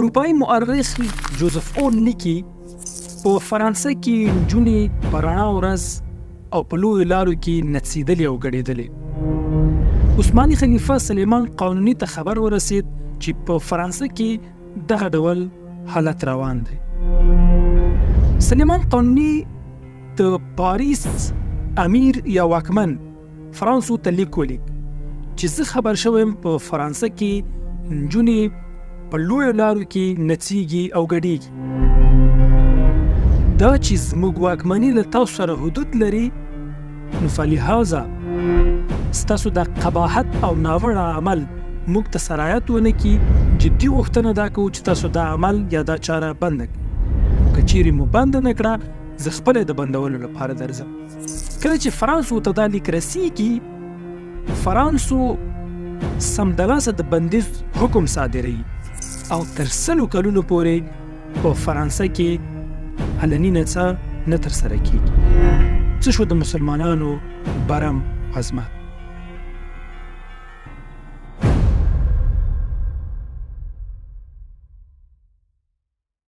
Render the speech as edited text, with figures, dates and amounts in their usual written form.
اروپایي مؤرخ جوزف اون لیکي، په فرانسه کې نجونې په رڼا ورځ او په لویو لارو کې نڅېدلې او ګډېدلې. عثماني خلیفه سلیمان قانوني ته خبر ورسېد چې په فرانسه کې دغه ډول حالت روان دی. سلیمان قانوني د پاریس امیر یا واکمن فرانسو ته لیک ولیک چې زه خبر شوم په فرانسه کې نجونې په لویو لارو کې نڅیږي او ګډیږي. دا چې زموږ واکمني له تاسو سره حدود لري، نو فلهذا ستاسو دا قباحت او ناوړه عمل موږ ته سرایت ونه کړي، جدي غوښتنه دا کوو چې تاسو دا عمل یا دا چاره بنده کړئ، خو که چیرې مو بنده نه کړه، زه خپله د بندولو لپاره درځم. کله چې فرانسو ته دا لیک رسیږي، فرانسو سمدلاسه د بندیز حکم صادروي او تر 100 کلونو پورې په فرانسه کې علني نڅا نه ترسره کیږي. څه شو د مسلمانانو برم عظمت؟